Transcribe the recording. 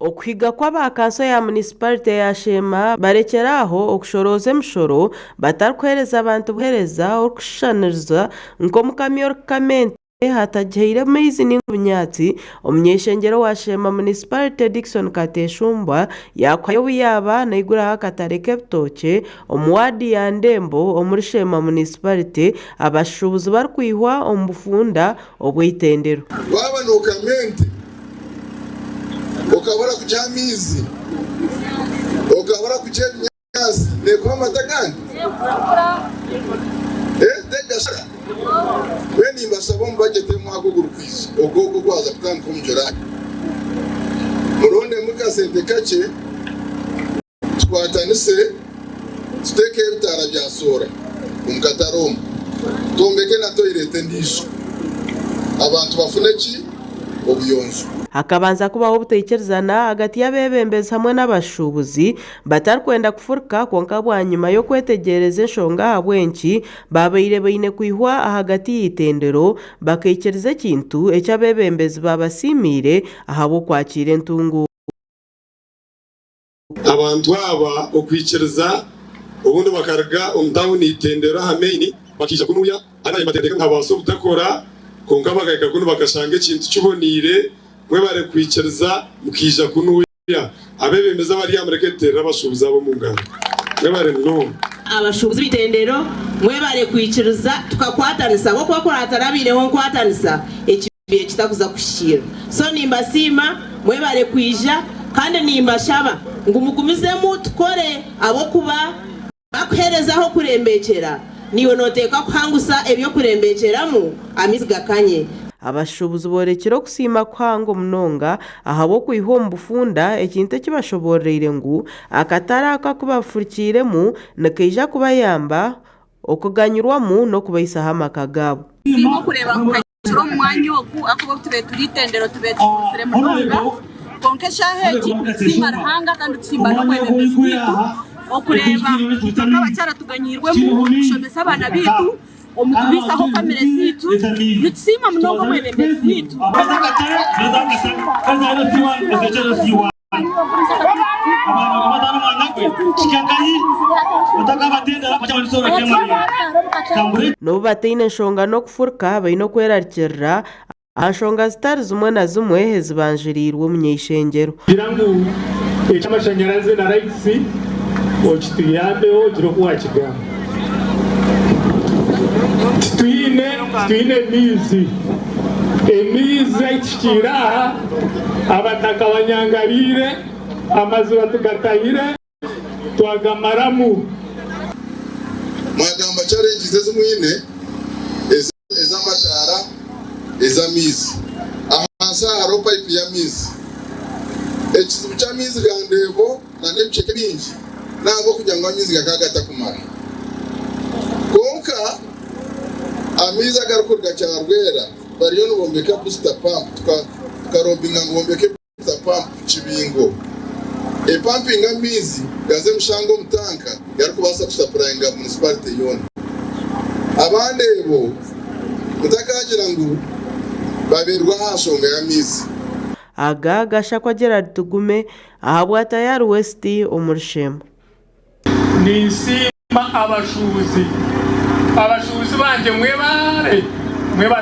Okuhiga kw'aba kanso ya munisiparite ya Sheema barekyera aho okushorooza emishoro batarikuheereza abantu buheereza orikushushaniriza nk'omukami orikukama ente hatagihaire maizi ninga obunyaatsi, omuny'eishengyero wa Sheema munisiparite Dickson Kateshumbwa yaakuhayo obu yaaba naiguraho akatare k'ebitookye omu waadi ya Ndembo omuri Sheema munisiparite abashuubuzi barikwihwa omu bufunda obw'eitendero. Waaba nookama ente okabura kugiha amaizi, okabura kugiha ebinyaatsi, neekuha amata agandi? Tegashara. Mbwenu nimbashaba omu bajeti y'omwaka ogurikwija, ogwo ogwaza kutandika omu Julai, murondemu kasente kakye Tukwatanise tuteekeho ebitaara bya soora omu katare omu, twombeke na toyireti endiijo, abantu bafune ki? Obuyonjo. Hakabanza kubaho obutaikirizana ahagati y'abeebembezi hamwe n'abashuubuzi batarikwenda kufurika kwonka bwanyima y'okwetegyereza enshonga ahabw'enki baabaire baine kwihwa ahagati y'eitendero bakaikiriza ekintu eki abeebembezi baabasiimiire ahabw'okwakiira entunguuka. Abantu aba okwikiriza obundi bakaruga omu tauni eitendero aha maini bakaija kunuya hati nibateekateeka ngu habaasa obutakora kwonka bakahika kunu bakashanga ekintu kiboneire mwebare kwikiriza mukaija kunuya. Abeebembezi abari aha mureke tuteerere abashuubuzi aba omu ngaro. Mwebare munonga. Abashuubuzi b'eitendero mwebare kwikiriza tukakwatanisa ahabw'okuba kurahatarabaireho nkwatanisa eki Kibaire kitakuza kuhikiirira. So nimbasiima, mwebare kwija kandi nimbashaba ngu mugumizemu tukore ahabw'okuba bakuheereza ah'okurembekyera naiwe noteekwa kuhangusa eby'okurembekyeramu amaizi gakanye. Abashuubuzi boorekire okusiima kuhango munonga ahabw'okwihwa omu bufunda ekintu eki bashoboororeire ngu akatare ako aku bafurikiiremu nikaija kubayamba okuganyirwamu n'okubaisaho amaka gaabo. Nitusiima okureeba ngu tukahikire omu mwanya ogu ahakuba obu tubaire turi eitendero tubaire tufuuzire munonga kwonka eshaaha egi nitusiima Ruhanga kandi tusiima n'omwebembezi waitu okureeba itwe nk'abakyara tuganyiirwemu omu kushomesa abaana baitu, omu kubaisaho famire zaitu. Nitusiima munonga omwebembezi waitu. N'obu bataine nshonga n'okufuruka, baine okwerarikirira aha nshonga zitari zimwe na zimwe ezibanjiriirwe omunyeishengyero. Gira ngu eky'amashanyarazi na raitsi okituyambeho ogire oku wakigamba. Titwine titwine maizi, emaizi ahu tuhikiire aha abataka banyangariire, amaziba tugatahire twagamaramu. Mwagamba challenges ezi mwine ez'amataara, ez'amaizi. Ahansi aha hariho pipe y'amaizi. Ekizibu ky'amaizi ga Ndeebo na n'ebicweka ebingi n'ahabw'okugira ngu amaizi gakaba gatakumara. Kwonka amaizi agarikuruga Kyarwera bariyo nibombeka booster pump, tukarobinga ngu bombeke booster pump Kibingo epampinge amaizi gaze mushanga omu tanka garikubaasa kusapurayinga munisipalite yoona. Abandeebo mutakagira ngu baberwa aha nshonga y'amaizi. Aga gashakwa Gerald Tugume ahabwa Tayari West omuri Sheema. Ninsiima abashuubuzi. Abashuubuzi bangye mwebare. Mwebare.